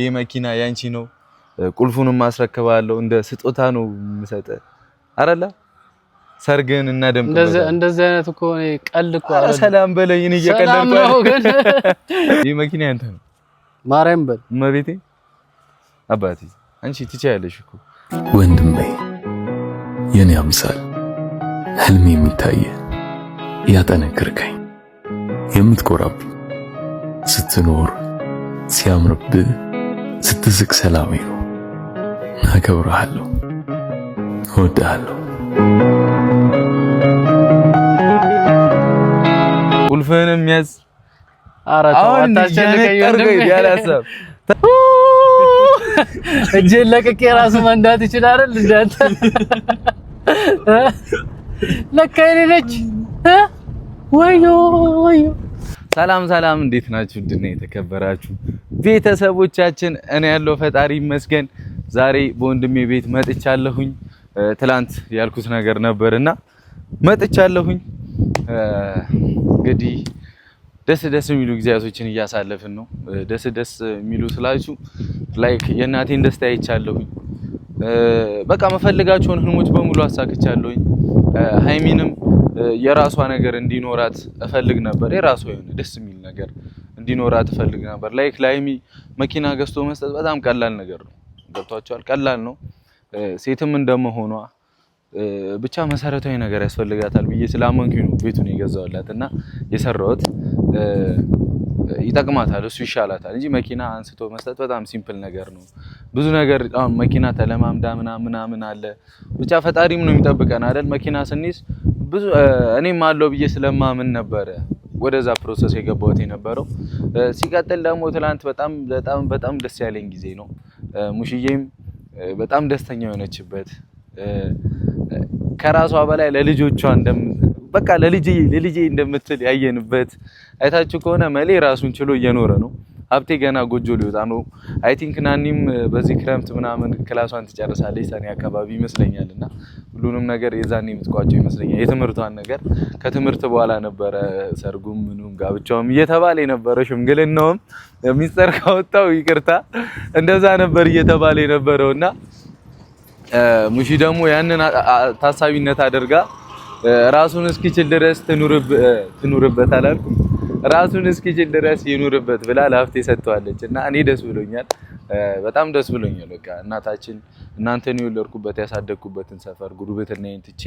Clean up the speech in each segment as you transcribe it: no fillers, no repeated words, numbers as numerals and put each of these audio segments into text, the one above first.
ይህ መኪና ያንቺ ነው፣ ቁልፉንም ማስረክባለሁ። እንደ ስጦታ ነው የምሰጠህ አይደለ? ሰርግን እናደምቅበታለን። እንደዚህ አይነት እኮ እኔ ቀልድ እኮ ኧረ ሰላም በለኝ። እኔ እየቀለድኩ ነው፣ ግን ይህ መኪና ያንተ ነው። ማርያም በል እመቤቴ፣ አባቴ አንቺ ትችያለሽ እኮ ወንድሜ፣ የኔ አምሳል፣ ህልሜ የሚታየ ያጠነክርከኝ፣ የምትኮራብኝ፣ ስትኖር ሲያምርብህ፣ ስትስቅ ሰላሜ ነው። አከብርሃለሁ፣ እወድሃለሁ። ቁልፍህንም ያዝ። ኧረ ተው አታስጨንቀኝ ወንድሜ። ያላሰብ እጄን ለቅቄ ራሱ መንዳት ይችላል አይደል? እንዳንተ ለካ የኔ ነች። ወዮ ወዮ። ሰላም ሰላም፣ እንዴት ናችሁ? ድና የተከበራችሁ ቤተሰቦቻችን፣ እኔ ያለው ፈጣሪ ይመስገን። ዛሬ በወንድሜ ቤት መጥቻለሁኝ። ትላንት ያልኩት ነገር ነበርና መጥቻለሁኝ። እንግዲህ ደስ ደስ የሚሉ ጊዜያቶችን እያሳለፍን ነው። ደስ ደስ የሚሉ ስላችሁ like የእናቴን ደስታ አይቻለሁኝ። በቃ መፈልጋቸውን ህልሞች በሙሉ አሳክቻለሁኝ። ሃይሚንም የራሷ ነገር እንዲኖራት እፈልግ ነበር። የራሷ የሆነ ደስ የሚል ነገር እንዲኖራት እፈልግ ነበር። like ለሃይሚ መኪና ገዝቶ መስጠት በጣም ቀላል ነገር ነው። ገብቷቸዋል። ቀላል ነው። ሴትም እንደመሆኗ ብቻ መሰረታዊ ነገር ያስፈልጋታል ብዬ ስላመንኩኝ ነው ቤቱን የገዛሁላት እና የሰራሁት። ይጠቅማታል፣ እሱ ይሻላታል እንጂ መኪና አንስቶ መስጠት በጣም simple ነገር ነው። ብዙ ነገር አሁን መኪና ተለማምዳ ምናምን ምናምን አለ። ብቻ ፈጣሪም ነው የሚጠብቀን አይደል? መኪና ስንይዝ ብዙ እኔም አለው ብዬ ስለማምን ነበረ ወደዛ process የገባሁት የነበረው። ሲቀጥል ደግሞ ትላንት በጣም በጣም በጣም ደስ ያለኝ ጊዜ ነው። ሙሽዬም በጣም ደስተኛ የሆነችበት፣ ከራሷ በላይ ለልጆቿ በቃ ለልጄ ለልጄ እንደምትል ያየንበት። አይታችሁ ከሆነ መሌ ራሱን ችሎ እየኖረ ነው። ሀብቴ ገና ጎጆ ሊወጣ ነው። I think ናኒም በዚህ ክረምት ምናምን class ኧን ትጨርሳለች፣ ሰኔ አካባቢ ይመስለኛል። እና ሁሉንም ነገር የዛኔ የምትቋጨው ይመስለኛል። የትምህርቷን ነገር ከትምህርት በኋላ ነበረ ሰርጉም ምኑም ጋብቻውም እየተባለ የነበረው፣ ሽምግልናውም፣ ሚስጥር ካወጣው ይቅርታ፣ እንደዛ ነበር እየተባለ የነበረው። እና ሙሺ ደግሞ ያንን ታሳቢነት አድርጋ ራሱን እስኪችል ድረስ ትኑርበት አላልኩም፣ ራሱን እስኪችል ድረስ ይኑርበት ብላ ለሀብቴ ሰጥተዋለች። እና እኔ ደስ ብሎኛል፣ በጣም ደስ ብሎኛል። በቃ እናታችን እናንተን የወለድኩበት ያሳደግኩበትን ሰፈር ጉርብትናዬን ትቼ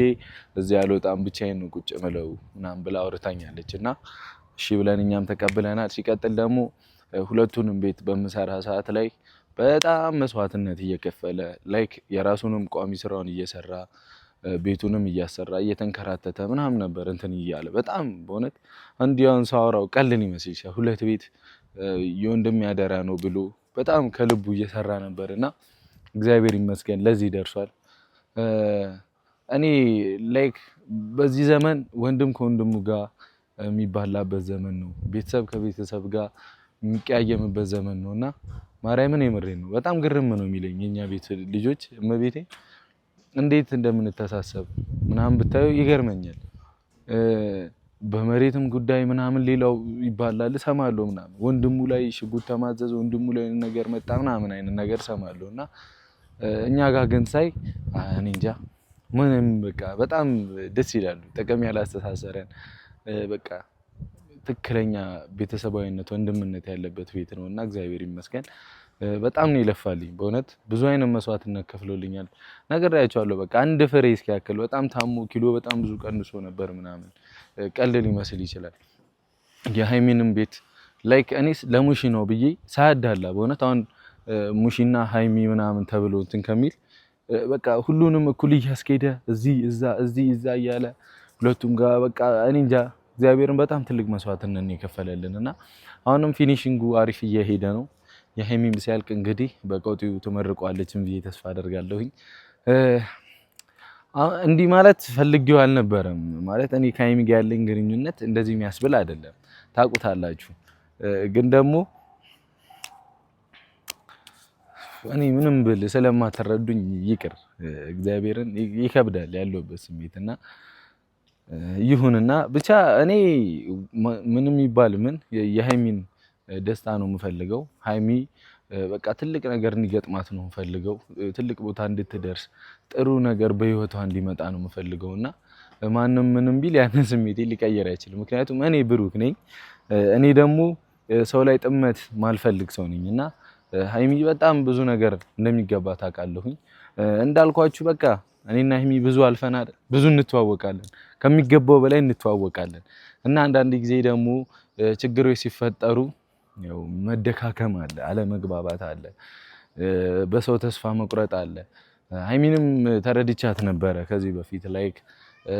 እዚህ አልወጣም፣ ብቻዬን ነው ቁጭ ምለው ምናምን ብላ አውርታኛለች። እና እሺ ብለን እኛም ተቀብለናል። ሲቀጥል ደግሞ ሁለቱንም ቤት በምሰራ ሰዓት ላይ በጣም መስዋዕትነት እየከፈለ፣ like የራሱንም ቋሚ ስራውን እየሰራ፣ ቤቱንም እያሰራ፣ እየተንከራተተ ምናምን ነበር እንትን እያለ። በጣም በእውነት እንዲያውን ሳወራው ቀልን ይመስል ይችላል። ሁለት ቤት የወንድም ያደራ ነው ብሎ በጣም ከልቡ እየሰራ ነበር እና እግዚአብሔር ይመስገን ለዚህ ደርሷል። እኔ like በዚህ ዘመን ወንድም ከወንድሙ ጋር የሚባላበት ዘመን ነው። ቤተሰብ ከቤተሰብ ጋር የሚቀያየምበት ዘመን ነው። እና ማርያምን የምሬን ነው። በጣም ግርም ነው የሚለኝ የኛ ቤት ልጆች፣ እመቤቴ እንዴት እንደምንተሳሰብ ምናምን ብታዩ ይገርመኛል። በመሬትም ጉዳይ ምናምን ሌላው ይባላል እሰማለሁ ምናምን፣ ወንድሙ ላይ ሽጉጥ ተማዘዘ፣ ወንድሙ ላይ ነገር መጣ ምናምን አይነት ነገር እሰማለሁ። እና እኛ ጋር ግን ሳይ እኔ እንጃ ምንም በቃ በጣም ደስ ይላሉ። ጥቅም ያላስተሳሰረን በቃ ትክክለኛ ቤተሰባዊነት ወንድምነት ያለበት ቤት ነው። እና እግዚአብሔር ይመስገን በጣም ነው ይለፋልኝ። በእውነት ብዙ አይነት መስዋዕትነት ከፍሎልኛል። ነግሬያቸዋለሁ። በቃ አንድ ፍሬ እስኪያክል በጣም ታሞ ኪሎ በጣም ብዙ ቀንሶ ነበር ምናምን። ቀልድ ሊመስል ይችላል። የሃይሚንም ቤት like እኔ ለሙሺ ነው ብዬ ሳያዳላ፣ በእውነት አሁን ሙሺና ሃይሚ ምናምን ተብሎ እንትን ከሚል በቃ ሁሉንም እኩል እያስኬደ እዚህ እዛ እዚህ እዛ እያለ ሁለቱም ጋር በቃ እኔ እንጃ እግዚአብሔርን በጣም ትልቅ መስዋዕትነት ነው የከፈለልን። እና አሁንም finishing ኡ አሪፍ እየሄደ ነው። የሃይሚም ሲያልቅ እንግዲህ በቀውጢው ትመርቋለችን ብዬ ተስፋ አደርጋለሁኝ። እንዲህ ማለት ፈልጌው አልነበረም። ማለት እኔ ከሃይሚ ጋር ያለኝ ግንኙነት እንደዚህ የሚያስብል አይደለም፣ ታውቁታላችሁ። ግን ደግሞ እኔ ምንም ብል ስለማትረዱኝ ይቅር፣ እግዚአብሔርን ይከብዳል ያለሁበት ስሜት። እና ይሁንና ብቻ እኔ ምንም ይባል ምን የሃይሚን ደስታ ነው የምፈልገው። ሃይሚ በቃ ትልቅ ነገር እንዲገጥማት ነው የምፈልገው። ትልቅ ቦታ እንድትደርስ፣ ጥሩ ነገር በህይወቷ እንዲመጣ ነው የምፈልገው እና ማንም ምንም ቢል ያንን ስሜቴ ሊቀየር አይችልም። ምክንያቱም እኔ ብሩክ ነኝ። እኔ ደግሞ ሰው ላይ ጥመት ማልፈልግ ሰው ነኝ እና ሀይሚ በጣም ብዙ ነገር እንደሚገባ ታውቃለሁኝ። እንዳልኳችሁ በቃ እኔና ሀይሚ ብዙ አልፈናል፣ ብዙ እንተዋወቃለን፣ ከሚገባው በላይ እንተዋወቃለን እና አንዳንድ ጊዜ ደግሞ ችግሮች ሲፈጠሩ ያው መደካከም አለ፣ አለመግባባት አለ፣ በሰው ተስፋ መቁረጥ አለ። ሀይሚንም ተረድቻት ነበረ ከዚህ በፊት፣ like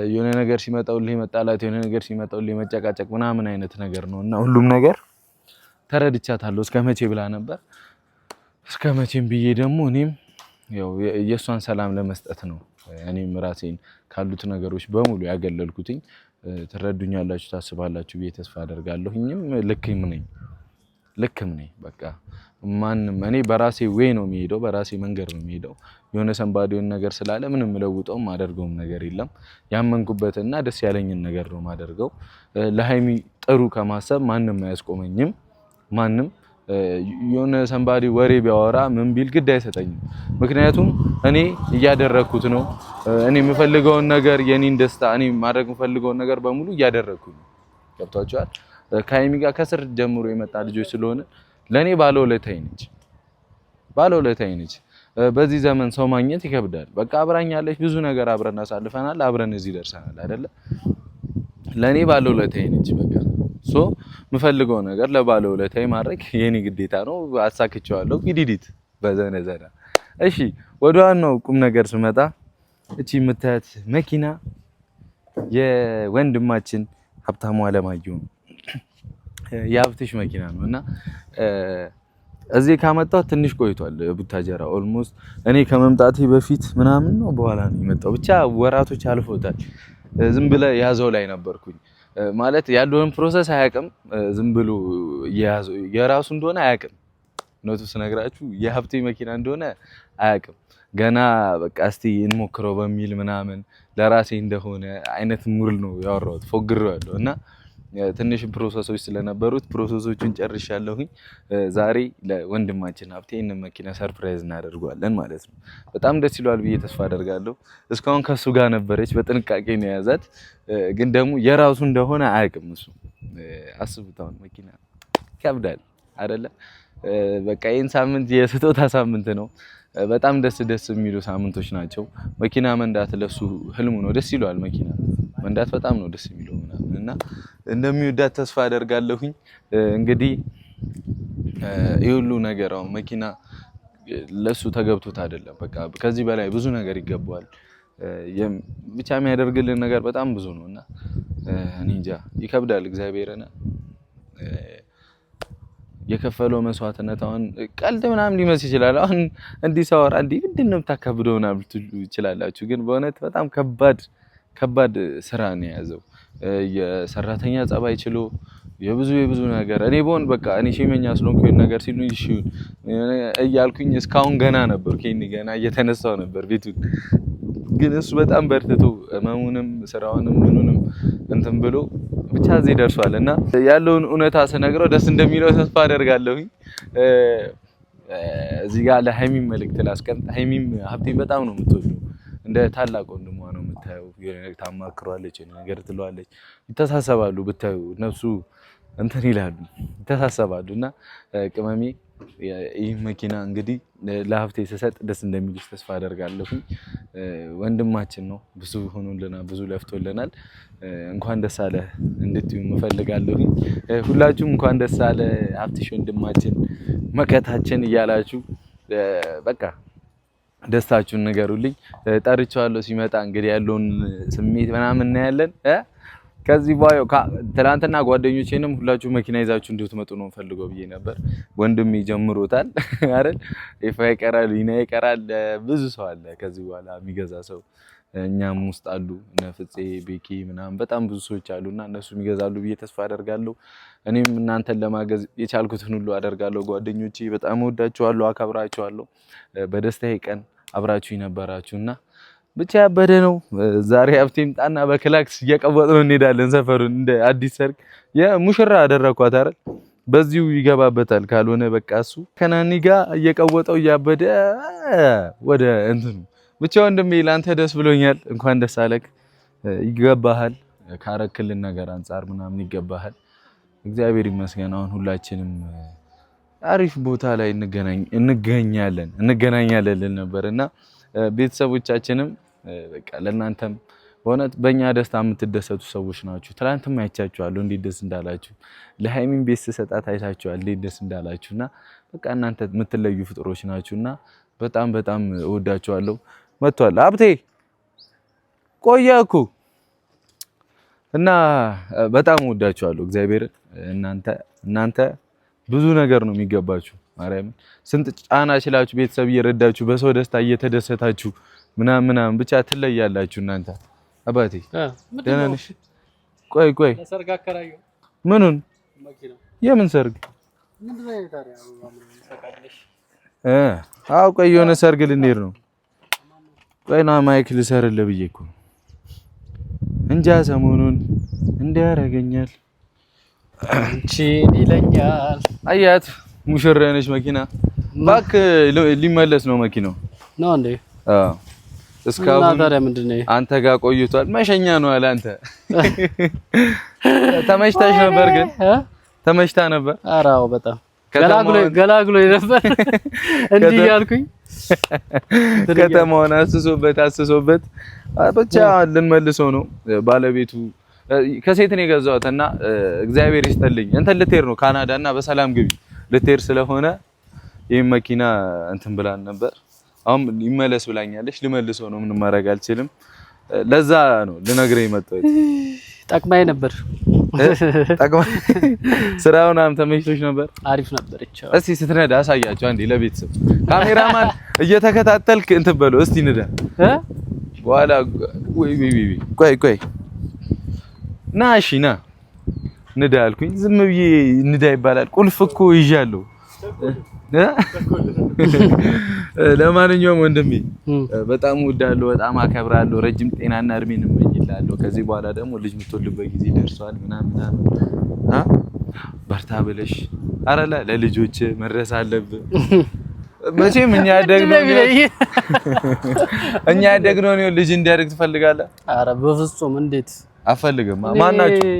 የሆነ ነገር ሲመጣውልህ መጣላት፣ የሆነ ነገር ሲመጣውልህ መጨቃጨቅ ምናምን አይነት ነገር ነው እና ሁሉም ነገር ተረድቻታለሁ። እስከ መቼ ብላ ነበር። እስከ መቼም ብዬ ደግሞ እኔም ያው የእሷን ሰላም ለመስጠት ነው እኔም ራሴን ካሉት ነገሮች በሙሉ ያገለልኩትኝ። ትረዱኛላችሁ፣ ታስባላችሁ ብዬ ተስፋ አደርጋለሁ። እኝም ልክም ነኝ፣ ልክም ነኝ። በቃ ማንም እኔ በራሴ way ነው የሚሄደው፣ በራሴ መንገድ ነው የሚሄደው። የሆነ somebody ውን ነገር ስላለ ምንም ለውጠውም አደርገውም ነገር የለም። ያመንኩበትና ደስ ያለኝን ነገር ነው የማደርገው። ለሀይሚ ጥሩ ከማሰብ ማንም አያስቆመኝም። ማንም የሆነ somebody ወሬ ቢያወራ ምን ቢል ግድ አይሰጠኝም። ምክንያቱም እኔ እያደረግኩት ነው። እኔ የምፈልገውን ነገር፣ የኔን ደስታ፣ እኔ ማድረግ የምፈልገውን ነገር በሙሉ እያደረግኩኝ ነው። ገብቷችኋል? ከሀይሚ ጋር ከስር ጀምሮ የመጣ ልጆች ስለሆነ ለእኔ ባለውለታዬ ነች፣ ባለውለታዬ ነች። በዚህ ዘመን ሰው ማግኘት ይከብዳል። በቃ አብራኛለች፣ ብዙ ነገር አብረን አሳልፈናል፣ አብረን እዚህ ደርሰናል አይደለ? ለእኔ ባለውለታዬ ነች። በቃ so የምፈልገው ነገር ለባለውለታዬ ማድረግ የኔ ግዴታ ነው። አሳክቼዋለሁ። ግዲዲት በዘነዘና። እሺ፣ ወደ ዋናው ቁም ነገር ስመጣ እቺ የምታያት መኪና የወንድማችን ሀብታሙ አለማየሁ ነው። የሀብትሽ መኪና ነው እና እዚህ ካመጣው ትንሽ ቆይቷል። ቡታጀራ almost እኔ ከመምጣቴ በፊት ምናምን ነው፣ በኋላ ነው የመጣው። ብቻ ወራቶች አልፎታል። ዝም ብለ ያዘው ላይ ነበርኩኝ፣ ማለት ያለውን process አያውቅም። ዝም ብሎ የራሱ እንደሆነ አያውቅም። እውነቱ ስነግራችሁ የሀብቴ መኪና እንደሆነ አያውቅም። ገና በቃ እስቲ እንሞክረው በሚል ምናምን ለራሴ እንደሆነ አይነት ሙርል ነው ያወራሁት፣ ፎግሬዋለሁ እና ትንሽ process ኦች ስለነበሩት process ኦቹን ጨርሻለሁኝ። ዛሬ ለወንድማችን ሀብቴ ይህንን መኪና surprise እናደርገዋለን ማለት ነው። በጣም ደስ ይለዋል ብዬ ተስፋ አደርጋለሁ። እስካሁን ከሱ ጋር ነበረች፣ በጥንቃቄ ነው የያዛት። ግን ደግሞ የራሱ እንደሆነ አያውቅም እሱ። አስቡት፣ አሁን መኪና ይከብዳል አይደለ? በቃ ይህን ሳምንት የስጦታ ሳምንት ነው። በጣም ደስ ደስ የሚሉ ሳምንቶች ናቸው። መኪና መንዳት ለሱ ህልሙ ነው። ደስ ይለዋል። መኪና መንዳት በጣም ነው ደስ የሚለው ምናምን እና እንደሚወዳት ተስፋ አደርጋለሁኝ። እንግዲህ ይህ ሁሉ ነገር አሁን መኪና ለሱ ተገብቶት አይደለም። በቃ ከዚህ በላይ ብዙ ነገር ይገባዋል። ብቻ የሚያደርግልን ነገር በጣም ብዙ ነው እና እኔ እንጃ ይከብዳል። እግዚአብሔርን የከፈለው መስዋዕትነት አሁን ቀልድ ምናምን ሊመስል ይችላል። አሁን እንዲህ ሳወራ እንዲህ ምንድን ነው የምታከብደው ምናምን ልትሉ ይችላላችሁ። ግን በእውነት በጣም ከባድ ከባድ ስራ ነው የያዘው። የሰራተኛ ጸባይ ችሎ የብዙ የብዙ ነገር፣ እኔ በሆን በቃ እኔ ሼመኛ ስለሆንኩ የሆነ ነገር ሲሉኝ እሺ እያልኩኝ እስካሁን ገና ነበር፣ ገና እየተነሳው ነበር ቤቱን። ግን እሱ በጣም በርትቶ ህመሙንም ስራውንም ምኑንም እንትን ብሎ ብቻ እዚህ ደርሷል እና ያለውን እውነታ ስነግረው ደስ እንደሚለው ተስፋ አደርጋለሁኝ። እዚህ ጋር ለሀይሚም መልእክት ላስቀምጥ። ሀይሚም ሀብቴን በጣም ነው የምትወደው፣ እንደ ታላቅ ወንድሟ ነው የምታየው። የሆነ ነገር ታማክሯለች፣ የሆነ ነገር ትለዋለች፣ ይተሳሰባሉ። ብታዩ ነፍሱ እንትን ይላሉ፣ ይተሳሰባሉ። እና ቅመሜ ይህ መኪና እንግዲህ ለሀብቴ ስሰጥ ደስ እንደሚልሽ ተስፋ አደርጋለሁኝ። ወንድማችን ነው፣ ብዙ ሆኖልናል፣ ብዙ ለፍቶልናል። እንኳን ደስ አለ እንድትዩ እፈልጋለሁኝ። ሁላችሁም እንኳን ደስ አለ ሀብትሽ ወንድማችን መከታችን እያላችሁ በቃ ደስታችሁን ንገሩልኝ። ጠርቼዋለሁ። ሲመጣ እንግዲህ ያለውን ስሜት ምናምን እናያለን። ከዚህ በኋላ ትናንትና ጓደኞቼንም ሁላችሁ መኪና ይዛችሁ እንድትመጡ ነው ፈልገው ብዬ ነበር። ወንድም ይጀምሮታል አይደል? ይፋ ይቀራል፣ ይና ይቀራል፣ ብዙ ሰው አለ ከዚህ በኋላ የሚገዛ ሰው፣ እኛም ውስጥ አሉ እነ ፍፄ ቤኪ ምናምን በጣም ብዙ ሰዎች አሉና እነሱም ይገዛሉ ብዬ ተስፋ አደርጋለሁ። እኔም እናንተን ለማገዝ የቻልኩትን ሁሉ አደርጋለሁ። ጓደኞቼ በጣም እወዳችኋለሁ፣ አከብራችኋለሁ። በደስታዬ ቀን አብራችሁ ነበራችሁና ብቻ ያበደ ነው። ዛሬ ሀብቴ ይምጣና በክላክስ እየቀወጥ ነው እንሄዳለን። ሰፈሩን እንደ አዲስ ሰርግ የሙሽራ አደረኳት አይደል? በዚሁ ይገባበታል። ካልሆነ በቃ እሱ ከናኒ ጋር እየቀወጠው እያበደ ወደ እንትኑ ብቻ። ወንድሜ ለአንተ ደስ ብሎኛል። እንኳን ደስ አለክ። ይገባሃል። ካረክልን ነገር አንጻር ምናምን ይገባሃል። እግዚአብሔር ይመስገን። አሁን ሁላችንም አሪፍ ቦታ ላይ እንገናኛለን ልል ነበር እና ቤተሰቦቻችንም በቃ ለእናንተም በእውነት በእኛ ደስታ የምትደሰቱ ሰዎች ናችሁ። ትናንትም አይቻችኋለሁ እንዴት ደስ እንዳላችሁ፣ ለሃይሚን ቤት ስሰጣት አይታችኋል እንዴት ደስ እንዳላችሁ እና በቃ እናንተ የምትለዩ ፍጡሮች ናችሁ እና በጣም በጣም እወዳችኋለሁ። መጥቷል ሀብቴ ቆየ እኮ እና በጣም እወዳችኋለሁ። እግዚአብሔር እናንተ ብዙ ነገር ነው የሚገባችሁ። ማርያምን ስንት ጫና ችላችሁ ቤተሰብ እየረዳችሁ በሰው ደስታ እየተደሰታችሁ ምናምን ምናምን ብቻ ትለያላችሁ እናንተ። አባቴ ደህና ነሽ? ቆይ ቆይ፣ ምኑን የምን ሰርግ? አዎ ቆይ፣ የሆነ ሰርግ ልንሄድ ነው። ቆይ ና mic ልሰርልህ ብዬ እኮ እንጃ ሰሞኑን እንዲህ ያደርገኛል አንቺን ይለኛል። አያት ሙሽራ ነች መኪና። እባክህ ሊመለስ ነው መኪናው ነው እንዴ? አዎ እስካሁን ታዲያ ምንድን ነው አንተ ጋር ቆይቷል። መሸኛ ነው አለ። አንተ ተመችታሽ ነበር ግን ተመችታ ነበር? ኧረ አዎ በጣም ገላግሎ ነበር እንዲህ እያልኩኝ ከተማውን አስሶበት አስሶበት ብቻ ልንመልሰው ነው። ባለቤቱ ከሴት ነው የገዛሁት እና እግዚአብሔር ይስጥልኝ። እንትን ልትሄድ ነው ካናዳ እና በሰላም ግቢ ልትሄድ ስለሆነ ይህን መኪና እንትን ብላን ነበር። አሁን ይመለስ ብላኛለች። ልመልሰው ነው፣ ምንም ማድረግ አልችልም። ለዛ ነው ልነግርህ የመጣሁት። ጠቅማኝ ነበር። ጠቅማኝ ስራውን ተመችቶሽ ነበር? አሪፍ ነበር። እስቲ ስትነዳ አሳያቸው አንዴ ለቤተሰብ። ካሜራማን እየተከታተልክ እንትን በለው እስቲ ንዳ። በኋላ ወይ ወይ ወይ ቆይ ቆይ ና እሺ ና ንዳ አልኩኝ። ዝም ብዬ ንዳ ይባላል። ቁልፍ እኮ ይዣለሁ። ለማንኛውም ወንድሜ በጣም እወዳለሁ፣ በጣም አከብራለሁ። ረጅም ጤናና እድሜን እመኝልሃለሁ። ከዚህ በኋላ ደግሞ ልጅ የምትወልድበት ጊዜ ደርሷል። ምናምን ምናምን በርታ ብለሽ አረላ ለልጆች መድረስ አለብህ። መቼም እኛ ያደግነው እኛ ያደግነው ነው። ልጅ እንዲያድግ ትፈልጋለህ? ኧረ በፍጹም እንዴት አፈልግም። ማናችሁ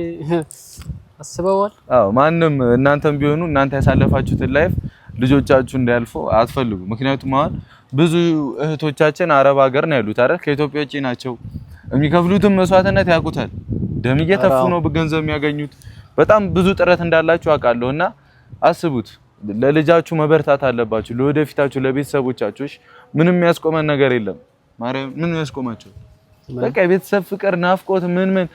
አስበዋል? አዎ ማንም እናንተም ቢሆኑ እናንተ ያሳለፋችሁትን life ልጆቻችሁ እንዲያልፉ አትፈልጉ። ምክንያቱም አሁን ብዙ እህቶቻችን አረብ ሀገር ነው ያሉት አይደል? ከኢትዮጵያ ውጪ ናቸው። የሚከፍሉትን መስዋዕትነት ያውቁታል። ደም እየተፉ ነው ገንዘብ የሚያገኙት። በጣም ብዙ ጥረት እንዳላችሁ አውቃለሁ። እና አስቡት፣ ለልጃችሁ መበርታት አለባችሁ። ለወደፊታችሁ፣ ለቤተሰቦቻችሁ ምንም የሚያስቆመን ነገር የለም። ማርያም ምንም ያስቆማችሁ በቃ የቤተሰብ ፍቅር፣ ናፍቆት ምን ምን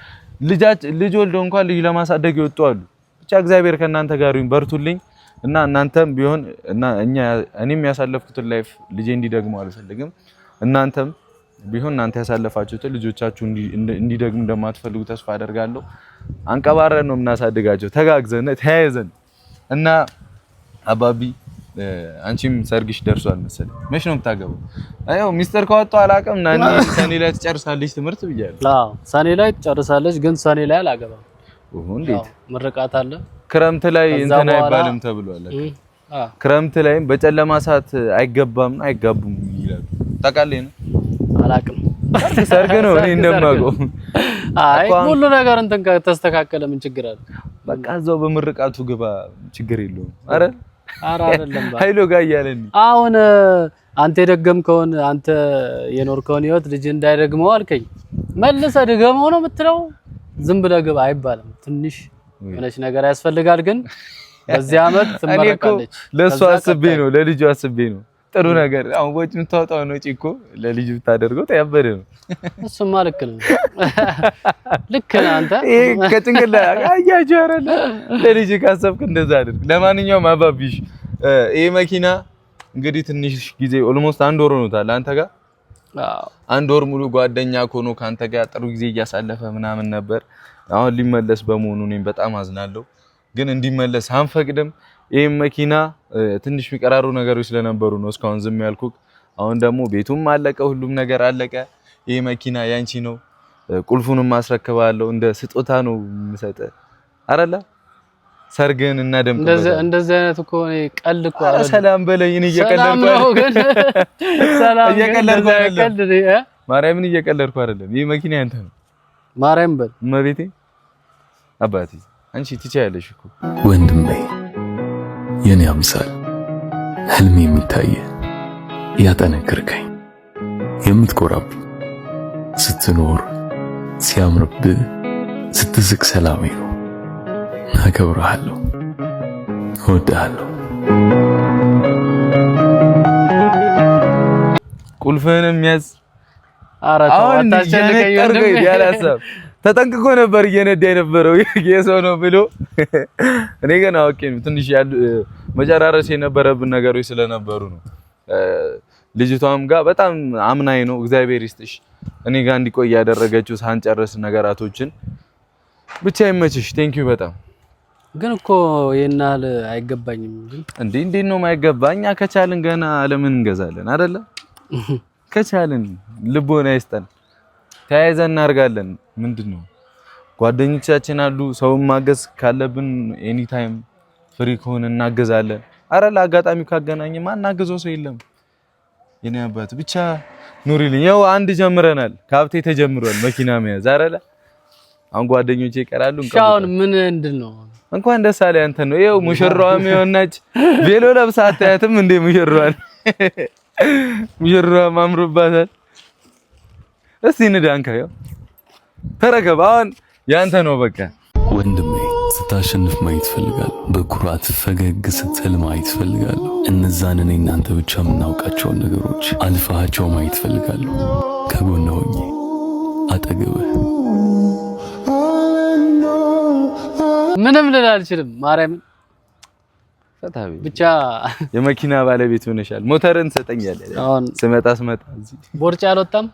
ልጅ ወልዶ እንኳን ልጅ ለማሳደግ ይወጡ አሉ። ብቻ እግዚአብሔር ከእናንተ ጋር ይሁን፣ በርቱልኝ። እና እናንተም ቢሆን እና እኛ እኔም ያሳለፍኩትን life ልጄ እንዲደግሙ አልፈልግም። እናንተም ቢሆን እናንተ ያሳለፋችሁትን ልጆቻችሁ እንዲደግሙ እንደማትፈልጉ ተስፋ አደርጋለሁ። አንቀባረን ነው የምናሳድጋቸው፣ ተጋግዘን ተያይዘን። እና አባቢ አንቺም ሰርግሽ ደርሷል መሰለኝ። መች ነው የምታገባው? አዎ ሚስተር ካወጣው አላውቅም። ናኒ ሰኔ ላይ ትጨርሳለች ትምህርት ብያለሁ። አዎ ሰኔ ላይ ትጨርሳለች፣ ግን ሰኔ ላይ አላገባም። እንዴት? ምርቃት አለ ክረምት ላይ እንትን አይባልም ተብሏል። ክረምት ላይም በጨለማ ሰዓት አይገባም አይጋቡም ይላሉ። ታውቃለህ ነው? አላውቅም። ሰርግ ነው እኔ እንደማውቀው። አይ ሁሉ ነገር እንትን ከተስተካከለ ምን ችግር አለ? በቃ እዛው በምርቃቱ ግባ፣ ችግር የለውም። አረ አረ አይደለም ኃይሎ ጋር እያለን አሁን አንተ የደገምከውን አንተ የኖርከውን ህይወት ልጅ እንዳይደግመው አልከኝ። መልሰህ ድገመው ነው የምትለው? ዝም ብለህ ግባ አይባልም። ትንሽ የሆነች ነገር ያስፈልጋል። ግን በዚህ አመት ትመረቃለች። ለእሱ አስቤ ነው፣ ለልጁ አስቤ ነው። ጥሩ ነገር አሁን ወጪ የምታወጣውን ወጪ እኮ ለልጁ ብታደርገው ያበደ ነው። እሱማ ልክ ነው፣ ልክ ነህ አንተ። ይሄ ከጭንቅላት አያችሁ አይደለ? ለልጅ ካሰብክ እንደዛ አድርግ። ለማንኛውም አባቢሽ ይሄ መኪና እንግዲህ ትንሽ ጊዜ almost አንድ ወር ሆኖታል አንተ ጋር። አንድ ወር ሙሉ ጓደኛ ሆኖ ካንተ ጋር ጥሩ ጊዜ እያሳለፈ ምናምን ነበር። አሁን ሊመለስ በመሆኑ እኔም በጣም አዝናለሁ፣ ግን እንዲመለስ አንፈቅድም። ይህም መኪና ትንሽ የሚቀራሩ ነገሮች ስለነበሩ ነው እስካሁን ዝም ያልኩት። አሁን ደግሞ ቤቱም አለቀ፣ ሁሉም ነገር አለቀ። ይህ መኪና ያንቺ ነው፣ ቁልፉንም አስረክባለሁ። እንደ ስጦታ ነው የምሰጥህ አይደለ? ሰርግን እናደምቅበታለን። እንደዚህ አይነት እኮ እኔ ቀልድ እኮ አይደለም። ሰላም በለኝ። እኔ እየቀለድኩ ነው፣ ግን ሰላም እየቀለድኩ አይደለም። ማርያምን እየቀለድኩ አይደለም። ይሄ መኪና ያንተ ነው። ማርያም በል እመቤቴ፣ አባቴ አንቺ ትችያለሽ እኮ ወንድሜ፣ የኔ አምሳል፣ ህልሜ የሚታየ፣ ያጠነክርከኝ፣ የምትኮራብኝ፣ ስትኖር ሲያምርብህ፣ ስትስቅ ሰላሜ ነው። አከብርሃለሁ፣ እወድሃለሁ። ቁልፍህንም ያዝ። ኧረ ተው አታስጨንቀኝ ወንድሜ። ያላሰብ ተጠንቅቆ ነበር እየነዳ የነበረው የሰው ነው ብሎ። እኔ ግን አውቄ ነው፣ ትንሽ ያሉ መጨራረስ የነበረብን ነገሮች ስለነበሩ ነው። ልጅቷም ጋር በጣም አምናኝ ነው። እግዚአብሔር ይስጥሽ እኔ ጋር እንዲቆይ ያደረገችው ሳንጨርስ ነገራቶችን። ብቻ ይመችሽ። Thank you በጣም። ግን እኮ ይሄን ያህል አይገባኝም። ግን እንዴ እንዴት ነው የማይገባ? እኛ ከቻልን ገና ለምን እንገዛለን አይደለ? ከቻልን ልቦና ይስጠን፣ ተያይዘን እናደርጋለን። ምንድን ነው ጓደኞቻችን አሉ። ሰውን ማገዝ ካለብን anytime free ከሆነ እናገዛለን። አረ ለአጋጣሚው ካገናኘ ማናገዘው ሰው የለም። የኔ አባት ብቻ ኑሪልኝ። ያው አንድ ጀምረናል፣ ከሀብቴ ተጀምሯል መኪና መያዝ አይደለ? አሁን ጓደኞቼ ይቀራሉ። አሁን ምን እንድን ነው? እንኳን ደስ አለ አንተ ነው። ይኸው ሙሽራዋም የሆነች ቬሎ ለብሳ አታያትም እንዴ? ሙሽራዋን ሙሽራዋም አምሮባታል። እስቲ ንዳንካ፣ ያው ተረከብ። አሁን ያንተ ነው በቃ። ወንድሜ፣ ስታሸንፍ ማየት እፈልጋለሁ። በኩራት ፈገግ ስትል ማየት እፈልጋለሁ። እነዛን እኔ እናንተ ብቻ የምናውቃቸውን ነገሮች አልፈሃቸው ማየት እፈልጋለሁ። ከጎንህ ሆኜ አጠገብህ። ምንም ልል አልችልም። ማርያምን ብቻ የመኪና ባለቤት ሆነሻል። ሞተርን ትሰጠኛለህ። አሁን ስመጣ ስመጣ እዚህ ቦርጫ አልወጣም።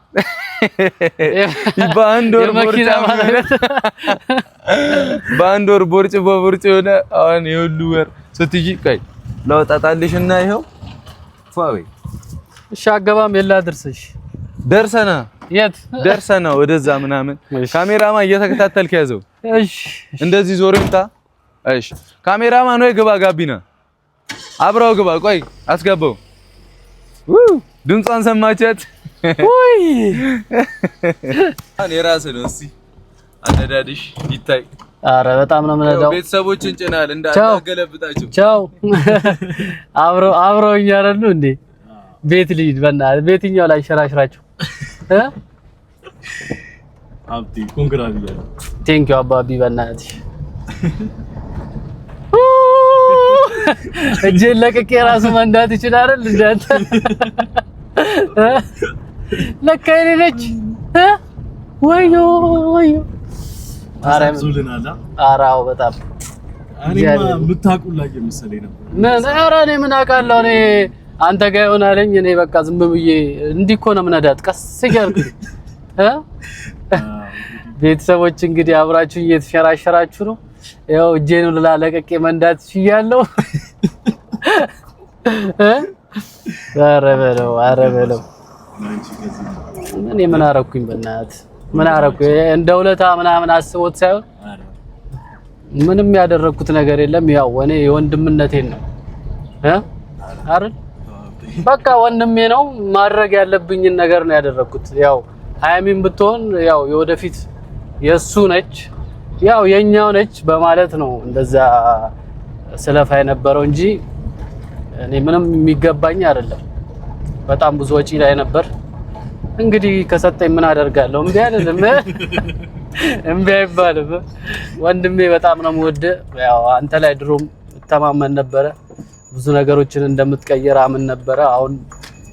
በአንድ ወር ቦርጫ የመኪና ባለቤት በአንድ ወር ቦርጭ በቦርጭ የሆነ አሁን የሁሉ ወር ስትይ ቆይ ላውጣጣልሽና ይኸው ፏ በይ። እሺ አገባም የላ ድርስሽ ደርሰና የት ደርሰና ወደዛ ምናምን ካሜራማን እየተከታተልክ ያዘው። እሺ እንደዚህ ዞር ይምጣ። እሺ ካሜራማን ወይ ግባ፣ ጋቢና አብረው ግባ። ቆይ አስገባው። ድምጿን ሰማቻት። ውይ የራስህ ነው። እስኪ አነዳድሽ ይታይ። አረ በጣም ነው የምነዳው። ቤተሰቦችን ጭናል እንዳገለብጣቸው። ቻው። አብረው አብረው እያረሉ እንዴ ቤት ልሂድ በእናትህ። ቤትኛው ላይ ሸራሽራቸው እ አብዲ congra ብያለሁ። Thank you አባቢ በእናትሽ። እጄን ለቅቄ ራሱ መንዳት ይችላል አይደል? እንደ አንተ ለካ የኔ ነች። ወዮ ወዮ። ተሳብዞልናል። ኧረ አዎ በጣም። እኔማ የምታውቁላ እየመሰለኝ ነበር። ምን ኧረ እኔ ምን አውቃለሁ እኔ አንተ ጋር ይሆናለኝ። እኔ በቃ ዝም ብዬ እንዲህ እኮ ነው የምነዳት ቀስ እያልኩ እ ቤተሰቦች እንግዲህ አብራችሁ እየተሸራሸራችሁ ነው። ያው እጄን ለቀቄ መንዳት ችያለሁ። እ ኧረ በለው ኧረ በለው። እኔ ምን አረኩኝ? በእናትህ ምን አረኩኝ? እንደ ውለታ ምናምን አስቦት ሳይሆን ምንም ያደረኩት ነገር የለም። ያው እኔ የወንድምነቴን ነው እ አይደል በቃ ወንድሜ ነው። ማድረግ ያለብኝን ነገር ነው ያደረኩት። ያው ሀያሚን ብትሆን ያው የወደፊት የእሱ ነች ያው የኛው ነች በማለት ነው እንደዛ ስለፋ የነበረው እንጂ እኔ ምንም የሚገባኝ አይደለም። በጣም ብዙ ወጪ ላይ ነበር። እንግዲህ ከሰጠኝ ምን አደርጋለሁ? እምቢ አይደለም፣ እምቢ አይባልም። ወንድሜ በጣም ነው የምወድህ። ያው አንተ ላይ ድሮም እተማመን ነበረ። ብዙ ነገሮችን እንደምትቀይር አምን ነበረ። አሁን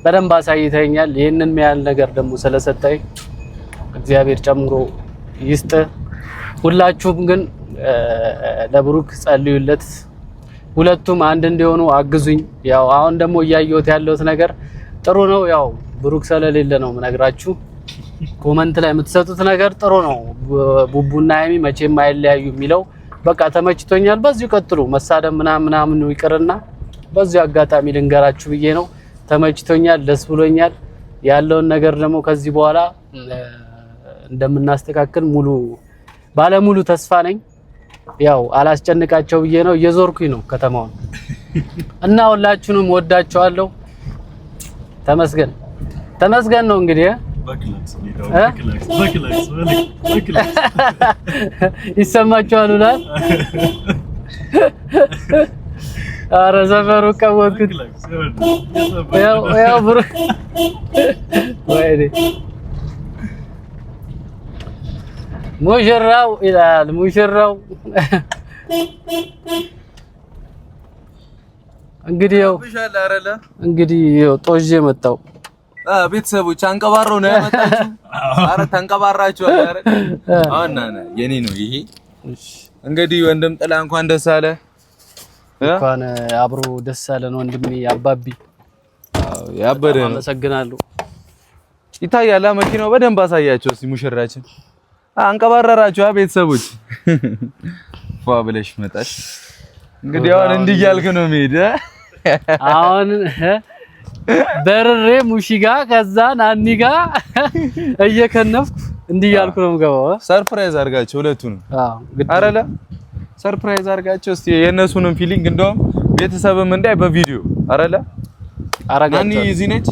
በደንብ አሳይተኛል። ይህንን ያህል ነገር ደግሞ ስለሰጠኝ እግዚአብሔር ጨምሮ ይስጥ። ሁላችሁም ግን ለብሩክ ጸልዩለት። ሁለቱም አንድ እንዲሆኑ አግዙኝ። ያው አሁን ደግሞ እያየሁት ያለሁት ነገር ጥሩ ነው። ያው ብሩክ ስለሌለ ነው የምነግራችሁ። Comment ላይ የምትሰጡት ነገር ጥሩ ነው። ቡቡና ሀይሚ መቼም አይለያዩ የሚለው በቃ ተመችቶኛል። በዚሁ ቀጥሉ። መሳደብ ምናምን ምናምን ይቅርና በዚሁ አጋጣሚ ልንገራችሁ ብዬ ነው። ተመችቶኛል፣ ደስ ብሎኛል። ያለውን ነገር ደግሞ ከዚህ በኋላ እንደምናስተካክል ሙሉ ባለሙሉ ተስፋ ነኝ። ያው አላስጨንቃቸው ብዬ ነው፣ እየዞርኩኝ ነው ከተማውን እና ሁላችሁንም ወዳችኋለሁ። ተመስገን ተመስገን ነው እንግዲህ በክላክስ እ? በክላክስ በክላክስ በክላክስ። ይሰማችኋል ብላል። ኧረ ሰፈሩ ቀወጥኩት። በክላክስ። ያው ያው ብሩ ወይኔ ሙሽራው ይላል ሙሽራው። እንግዲህ ያው እንግዲህ ያው ጦዤ መጣው። ቤተሰቦች አንቀባረው ነው ያመጣችሁ። አረ ተንቀባራችሁ። አረ አሁን ና ና የኔ ነው ይሄ። እንግዲህ ወንድም ጥላ እንኳን ደስ አለ። እንኳን አብሮ ደስ አለን ወንድሜ አባቢ። አዎ ያበደ ነው። አመሰግናለሁ። ይታያል መኪናው በደንብ አሳያቸው እስቲ። ሙሽራችን አንቀባረራችሁ ቤተሰቦች። ፏ ብለሽ መጣሽ። እንግዲህ አሁን እንዲህ እያልክ ነው የሚሄድ። አሁን በርሬ ሙሺ ጋ ከዛ ናኒ ጋ እየከነፍኩ እንዲህ እያልኩ ነው የምገባው። Surprise አድርጋቸው ሁለቱንም። አዎ ግድ አረለ surprise አድርጋቸው እስቲ የእነሱንም feeling እንደውም ቤተሰብም እንዳይ በቪዲዮ አረለ ናኒ አረጋቸው። እዚህ ነች።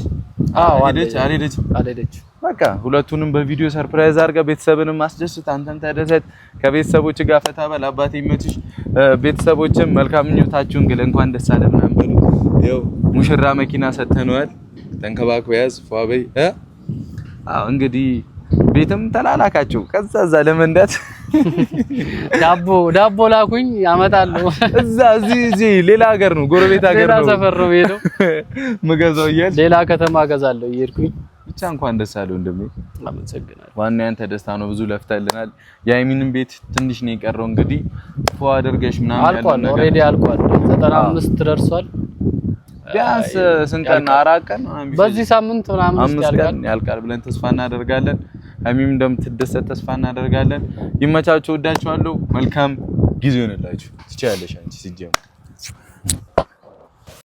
አዎ አልሄደች አልሄደችም። አልሄደችም። በቃ ሁለቱንም በቪዲዮ surprise አድርገህ ቤተሰብንም አስደስት፣ አንተም ተደሰት። ከቤተሰቦች ጋር ፈታ በል። አባቴ ይመችሽ። ቤተሰቦችም መልካም ምኞታችሁን ግለ እንኳን ደስ አለ ምናምን በሉ። ይኸው ሙሽራ መኪና ሰተነዋል። ተንከባክበህ ያዝ፣ ፏ በይ። አዎ እንግዲህ ቤትም ተላላካቸው ከዛ እዛ ለመንዳት ዳቦ ዳቦ ላኩኝ አመጣለሁ። እዛ እዚህ እዚህ ሌላ ሀገር ነው፣ ጎረቤት ሀገር ሌላ ነው ሰፈር ነው የምሄደው። ምገዛው እያልሽ ሌላ ከተማ እገዛለሁ እየሄድኩኝ። ብቻ እንኳን ደስ አለው ወንድሜ። አመሰግናለሁ። ዋና ያንተ ደስታ ነው። ብዙ ለፍተልናል። የሃይሚንም ቤት ትንሽ ነው የቀረው። እንግዲህ ፎ አድርገሽ ምናምን ያለው አልቋል፣ ነገር Already አልቋል። 95 ደርሷል። ቢያንስ ስንት ቀን? 4 ቀን ምናምን ቢፈጅ በዚህ ሳምንት ምናምን ውስጥ 5 ያልቃል። ቀን ያልቃል ብለን ተስፋ እናደርጋለን። ሃይሚም እንደምትደሰት ተስፋ እናደርጋለን። ይመቻችሁ። ወዳችኋለሁ። መልካም ጊዜ ይሆንላችሁ። ትችያለሽ አንቺ ሲጀምር።